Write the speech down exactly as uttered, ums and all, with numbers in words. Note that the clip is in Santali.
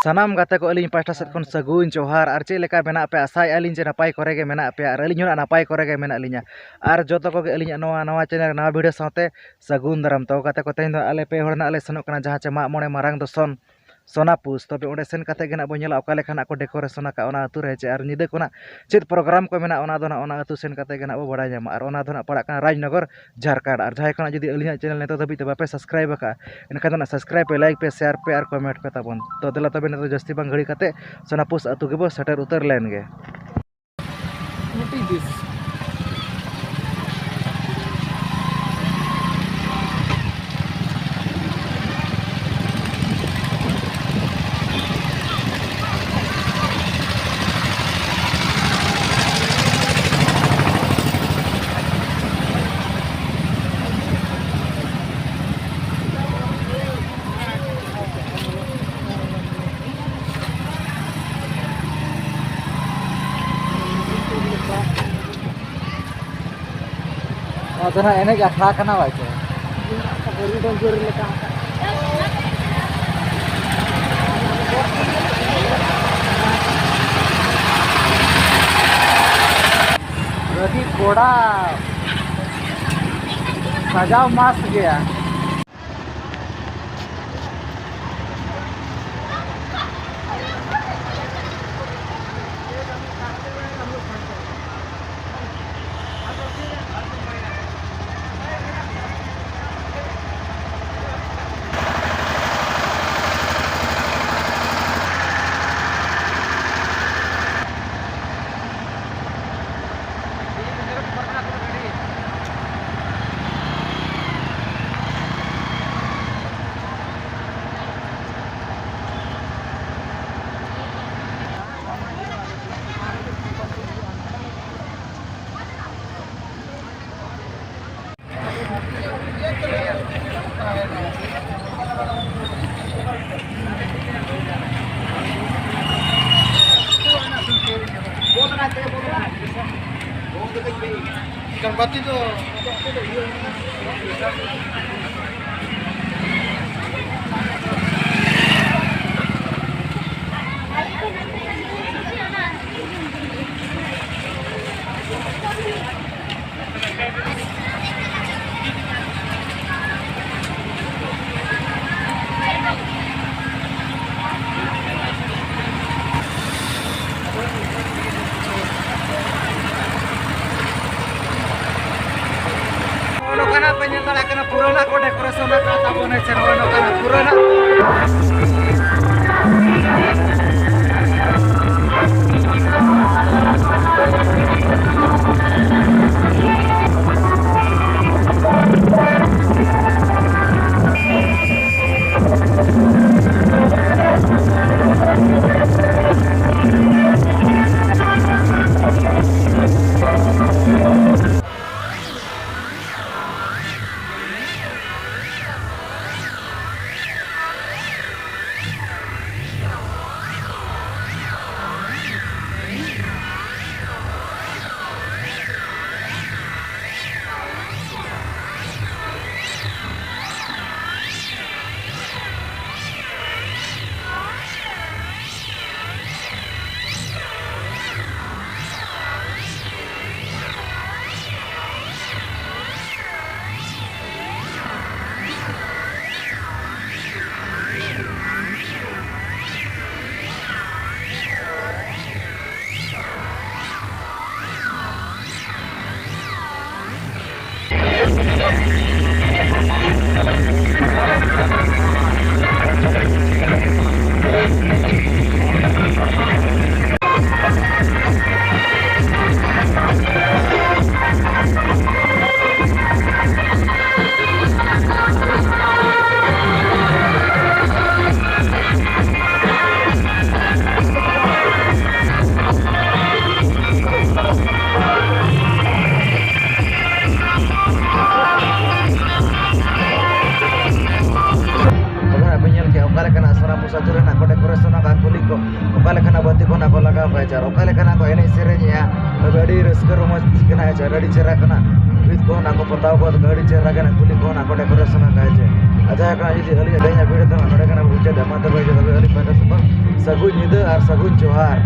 ᱥᱟᱱᱟᱢ ᱜᱟᱛᱮ ᱠᱚ ᱟᱹᱞᱤᱧ ᱯᱟᱦᱴᱟ ᱥᱮᱫ ᱠᱷᱚᱱ ᱥᱟᱹᱜᱩᱱ ᱡᱚᱦᱟᱨ᱾ ᱟᱨ ᱪᱮᱫ ᱞᱮᱠᱟ ᱢᱮᱱᱟᱜ ᱯᱮᱭᱟ? ᱟᱥᱟᱭᱮᱫᱼᱟ ᱞᱤᱧ ᱡᱮ ᱱᱟᱯᱟᱭ ᱠᱚᱨᱮ ᱜᱮ ᱢᱮᱱᱟᱜ ᱯᱮᱭᱟ, ᱟᱨ ᱟᱹᱞᱤᱧ ᱦᱚᱸ ᱱᱟᱜ ᱱᱟᱯᱟᱭ ᱠᱚᱨᱮ ᱜᱮ ᱢᱮᱱᱟᱜ ᱞᱤᱧᱟ᱾ ᱟᱨ ᱡᱚᱛᱚ ᱠᱚᱜᱮ ᱟᱹᱞᱤᱧᱟᱜ ᱱᱚᱣᱟ ᱱᱟᱣᱟ ᱪᱮᱱᱮᱞ ᱱᱟᱣᱟ ᱵᱷᱤᱰᱤᱭᱳ ᱥᱟᱶᱛᱮ ᱥᱟᱹᱜᱩᱱ ᱫᱟᱨᱟᱢ᱾ ᱛᱚ ᱜᱟᱛᱮ ᱠᱚ, ᱛᱮᱦᱮᱧ ᱫᱚ ᱟᱞᱮ ᱯᱮ ᱦᱚᱲ ᱱᱟᱜ ᱞᱮ ᱥᱮᱱᱚᱜ ᱠᱟᱱᱟ ᱡᱟᱦᱟᱸ ᱪᱮ ᱢᱟᱜ ᱢᱚᱬᱮ ᱢᱟᱨᱟᱝ ᱫᱚᱥᱚᱱ ᱥᱳᱱᱟᱯᱩᱥ᱾ ᱛᱚᱵᱮ ᱚᱸᱰᱮ ᱥᱮᱱ ᱠᱟᱛᱮ ᱜᱮ ᱱᱟᱜ ᱵᱚᱱ ᱧᱮᱞᱟ ᱚᱠᱟ ᱞᱮᱠᱟ ᱱᱟᱜ ᱠᱚ ᱰᱮᱠᱳᱨᱮᱥᱚᱱ ᱟᱠᱟᱫ ᱚᱱᱟ ᱟᱹᱛᱩ ᱨᱮ, ᱪᱮ ᱟᱨ ᱧᱤᱫᱟᱹ ᱠᱚ ᱱᱟᱜ ᱪᱮᱫ ᱯᱨᱳᱜᱨᱟᱢ ᱠᱚ ᱢᱮᱱᱟᱜᱼᱟ, ᱚᱱᱟ ᱫᱚ ᱱᱟᱜ ᱚᱱᱟ ᱟᱹᱛᱩ ᱥᱮᱱ ᱠᱟᱛᱮ ᱜᱮ ᱱᱟᱜ ᱵᱚ ᱵᱟᱲᱟᱭ ᱧᱟᱢᱟ᱾ ᱟᱨ ᱚᱱᱟ ᱫᱚ ᱱᱟᱜ ᱯᱟᱲᱟᱜ ᱠᱟᱱᱟ ᱨᱟᱡᱽᱱᱚᱜᱚᱨ, ᱡᱷᱟᱨᱠᱷᱚᱸᱰ᱾ ᱟᱨ ᱡᱟᱦᱟᱸᱭ ᱠᱚ ᱱᱟᱜ ᱡᱩᱫᱤ ᱟᱹᱞᱤᱧᱟᱜ ᱪᱮᱱᱮᱞ ᱱᱤᱛᱚᱜ ᱫᱷᱟᱹᱵᱤᱡ ᱛᱮ ᱵᱟᱯᱮ ᱥᱟᱵᱥᱠᱨᱟᱭᱤᱵ ᱟᱠᱟᱫᱼᱟ, ᱮᱱᱠᱷᱟᱱ ᱫᱚ ᱱᱟᱜ ᱥᱟᱵᱥᱠᱨᱟᱭᱤᱵ ᱯᱮ, ᱞᱟᱭᱤᱠ ᱯᱮ, ᱥᱮᱭᱟᱨ ᱯᱮ ᱟᱨ ᱠᱚᱢᱮᱱᱴ ᱯᱮ ᱛᱟᱵᱚᱱ᱾ ᱛᱚ ᱫᱮᱞᱟ ᱛᱚᱵᱮ ᱱᱤᱛᱚᱜ ᱡᱟᱹᱥᱛᱤ ᱵᱟᱝ ᱜᱷᱟᱹᱲᱤ ᱠᱟᱛᱮ ᱥᱳᱱᱟᱯᱩᱥ ᱟᱹᱛᱩ ᱜᱮᱵᱚ ᱥᱮᱴᱮᱨ ᱩᱛᱟᱹᱨ ᱞᱮᱱ ᱜᱮ᱾ What is this? ᱱᱚᱣᱟ ᱫᱚ ᱱᱟᱜ ᱮᱱᱮᱡ ᱟᱠᱷᱲᱟ ᱠᱟᱱᱟ ᱵᱟᱭ ᱪᱮ? ᱟᱹᱰᱤ ᱠᱚᱲᱟ ᱥᱟᱡᱟᱣ ᱢᱟᱥ ᱜᱮᱭᱟ᱾ ᱪᱟᱞᱟᱜ ᱠᱟᱱᱟ, ᱯᱩᱨᱟᱹ ᱱᱟᱜ ᱠᱚ decoration ᱟᱠᱟᱫ ᱛᱟᱵᱚᱱᱟ, ᱥᱮ ᱱᱚᱜᱼᱚᱭ ᱱᱚᱝᱠᱟᱱᱟᱜ ᱯᱩᱨᱟᱹ ᱱᱟᱜ᱾ ᱛᱚᱵᱮ ᱦᱟᱸᱜ ᱵᱚᱱ ᱧᱮᱞ ᱠᱮᱜᱼᱟ ᱚᱠᱟ ᱞᱮᱠᱟᱱᱟᱜ ᱥᱟᱱᱟᱢ ᱟᱹᱛᱩ ᱨᱮᱱᱟᱜ ᱠᱚ decoration ᱟᱠᱟᱫ ᱠᱩᱞᱦᱤ ᱠᱚ, ᱚᱠᱟ ᱞᱮᱠᱟᱱᱟᱜ ᱵᱟᱹᱛᱤ ᱠᱚ ᱱᱟᱜ ᱠᱚ ᱞᱟᱜᱟᱣ ᱠᱟᱜᱼᱟ, ᱟᱨ ᱚᱠᱟ ᱞᱮᱠᱟᱱᱟᱜ ᱠᱚ ᱮᱱᱮᱡ ᱥᱮᱨᱮᱧᱮᱜᱼᱟ᱾ ᱛᱚᱵᱮ ᱟᱹᱰᱤ ᱨᱟᱹᱥᱠᱟᱹ ᱨᱚᱢᱚᱡᱽ ᱠᱟᱱᱟ, ᱦᱮᱸ ᱪᱮ, ᱟᱹᱰᱤ ᱪᱮᱦᱨᱟ ᱠᱟᱱᱟ᱾ ᱵᱷᱤᱛ ᱠᱚᱦᱚᱸ ᱱᱟᱜ ᱠᱚ ᱯᱚᱛᱟᱣ ᱠᱚ, ᱟᱹᱰᱤ ᱪᱮᱦᱨᱟ ᱠᱟᱱᱟ, ᱠᱩᱞᱦᱤ ᱠᱚᱦᱚᱸ ᱱᱟᱜ ᱠᱚ decoration ᱟᱠᱟᱫᱼᱟ, ᱦᱮᱸ ᱪᱮ᱾ ᱟᱨ ᱡᱟᱦᱟᱸ ᱠᱟᱱᱟ ᱡᱩᱫᱤ ᱟᱹᱞᱤᱧᱟᱜ ᱛᱮᱦᱮᱧᱟᱜ video ᱫᱚ ᱱᱚᱰᱮ ᱠᱟᱱᱟ ᱢᱩᱪᱟᱹᱫ᱾ ᱢᱟ ᱛᱚᱵᱮ ᱡᱚᱛᱚ ᱜᱮ ᱟᱹᱞᱤᱧ ᱯᱟᱦᱴᱟ ᱥᱮᱫ ᱠᱷᱚᱱ ᱥᱟᱹᱜᱩᱱ ᱧᱤᱫᱟᱹ ᱟᱨ ᱥᱟᱹᱜᱩᱱ ᱡᱚᱦᱟᱨ᱾